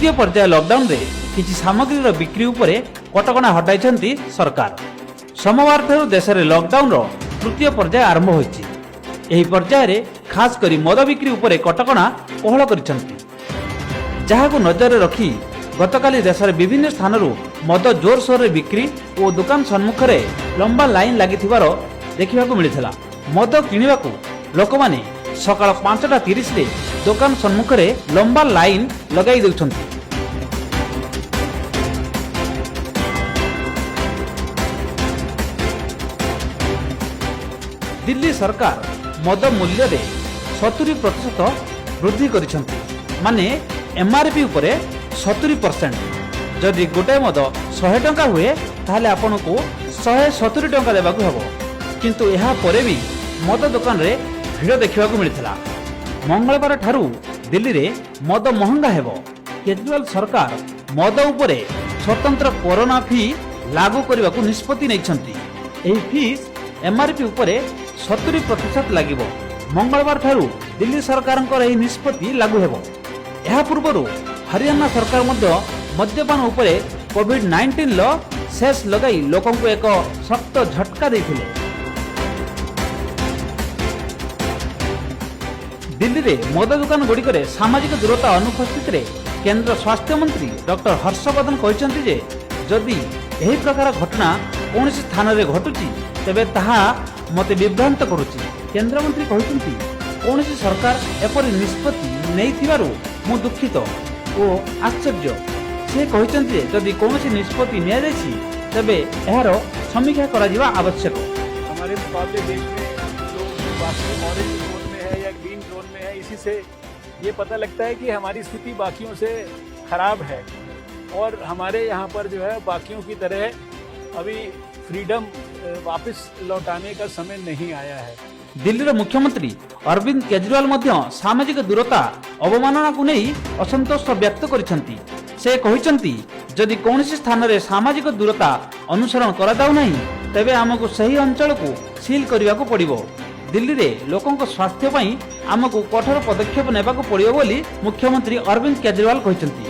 ତୃତୀୟ ପର୍ଯ୍ୟାୟ ଲକଡାଉନରେ କିଛି ସାମଗ୍ରୀର ବିକ୍ରି ଉପରେ କଟକଣା ହଟାଇଛନ୍ତି ସରକାର। ସୋମବାରଠାରୁ ଦେଶରେ ଲକଡାଉନର ତୃତୀୟ ପର୍ଯ୍ୟାୟ ଆରମ୍ଭ ହୋଇଛି। ଏହି ପର୍ଯ୍ୟାୟରେ ଖାସ୍ କରି ମଦ ବିକ୍ରି ଉପରେ କଟକଣା କୋହଳ କରିଛନ୍ତି, ଯାହାକୁ ନଜରରେ ରଖି ଗତକାଲି ଦେଶରେ ବିଭିନ୍ନ ସ୍ଥାନରୁ ମଦ ଜୋରସୋରରେ ବିକ୍ରି ଓ ଦୋକାନ ସମ୍ମୁଖରେ ଲମ୍ବା ଲାଇନ୍ ଲାଗିଥିବାର ଦେଖିବାକୁ ମିଳିଥିଲା। ମଦ କିଣିବାକୁ ଲୋକମାନେ ସକାଳ 5ଟା 30ରେ ଦୋକାନ ସମ୍ମୁଖରେ ଲମ୍ବା ଲାଇନ୍ ଲଗାଇ ଦେଉଛନ୍ତି। ଦିଲ୍ଲୀ ସରକାର ମଦ ମୂଲ୍ୟରେ 70% ବୃଦ୍ଧି କରିଛନ୍ତି, ମାନେ ଏମ୍ଆର୍ପି ଉପରେ 70%। ଯଦି ଗୋଟାଏ ମଦ 100 ଟଙ୍କା ହୁଏ, ତାହେଲେ ଆପଣଙ୍କୁ 170 ଟଙ୍କା ଦେବାକୁ ହେବ। କିନ୍ତୁ ଏହା ପରେ ବି ମଦ ଦୋକାନରେ ଭିଡ଼ ଦେଖିବାକୁ ମିଳିଥିଲା। ମଙ୍ଗଳବାର ଠାରୁ ଦିଲ୍ଲୀରେ ମଦ ମହଙ୍ଗା ହେବ। କେଜରିୱାଲ ସରକାର ମଦ ଉପରେ ସ୍ୱତନ୍ତ୍ର କରୋନା ଫି ଲାଗୁ କରିବାକୁ ନିଷ୍ପତ୍ତି ନେଇଛନ୍ତି। ଏହି ଫିସ୍ ଏମ୍ଆର୍ପି ଉପରେ 70% ଲାଗିବ। ମଙ୍ଗଳବାର ଠାରୁ ଦିଲ୍ଲୀ ସରକାରଙ୍କର ଏହି ନିଷ୍ପତ୍ତି ଲାଗୁ ହେବ। ଏହା ପୂର୍ବରୁ ହରିୟାଣା ସରକାର ମଧ୍ୟ ମଦ୍ୟପାନ ଉପରେ କୋଭିଡ-19ର ସେସ୍ ଲଗାଇ ଲୋକଙ୍କୁ ଏକ ଶକ୍ତ ଝଟକା ଦେଇଥିଲେ। ଦିଲ୍ଲୀରେ ମଦ ଦୋକାନ ଗୁଡ଼ିକରେ ସାମାଜିକ ଦୂରତା ଅନୁପସ୍ଥିତିରେ କେନ୍ଦ୍ର ସ୍ୱାସ୍ଥ୍ୟମନ୍ତ୍ରୀ ଡକ୍ଟର ହର୍ଷବର୍ଦ୍ଧନ କହିଛନ୍ତି ଯେ ଯଦି ଏହି ପ୍ରକାର ଘଟଣା କୌଣସି ସ୍ଥାନରେ ଘଟୁଛି, ତେବେ ତାହା ମୋତେ ବିଭ୍ରାନ୍ତ କରୁଛି। କେନ୍ଦ୍ରମନ୍ତ୍ରୀ କହିଛନ୍ତି, କୌଣସି ସରକାର ଏପରି ନିଷ୍ପତ୍ତି ନେଇଥିବାରୁ ମୁଁ ଦୁଃଖିତ ଓ ଆଶ୍ଚର୍ଯ୍ୟ। ସେ କହିଛନ୍ତି ଯେ ଯଦି କୌଣସି ନିଷ୍ପତ୍ତି ନିଆଯାଇଛି, ତେବେ ଏହାର ସମୀକ୍ଷା କରାଯିବା ଆବଶ୍ୟକ। हमारे मुकाबले देश में जो बाकी ऑरेंज जोन में है या ग्रीन जोन में है, इसी से ये पता लगता है कि हमारी स्थिति बाकियों से खराब है और हमारे यहाँ पर जो है बाकियों की तरह अभी फ्रीडम वापस लौटाने का समय नहीं आया है। ଦିଲ୍ଲୀର ମୁଖ୍ୟମନ୍ତ୍ରୀ ଅରବିନ୍ଦ କେଜରିୱାଲ ମଧ୍ୟ ସାମାଜିକ ଦୂରତା ଅବମାନନାକୁ ନେଇ ଅସନ୍ତୋଷ ବ୍ୟକ୍ତ କରିଛନ୍ତି। ସେ କହିଛନ୍ତି, ଯଦି କୌଣସି ସ୍ଥାନରେ ସାମାଜିକ ଦୂରତା ଅନୁସରଣ କରାଯାଉନାହିଁ, ତେବେ ଆମକୁ ସେହି ଅଞ୍ଚଳକୁ ସିଲ୍ କରିବାକୁ ପଡ଼ିବ। ଦିଲ୍ଲୀରେ ଲୋକଙ୍କ ସ୍ୱାସ୍ଥ୍ୟ ପାଇଁ ଆମକୁ କଠୋର ପଦକ୍ଷେପ ନେବାକୁ ପଡ଼ିବ ବୋଲି ମୁଖ୍ୟମନ୍ତ୍ରୀ ଅରବିନ୍ଦ କେଜରିୱାଲ କହିଛନ୍ତି।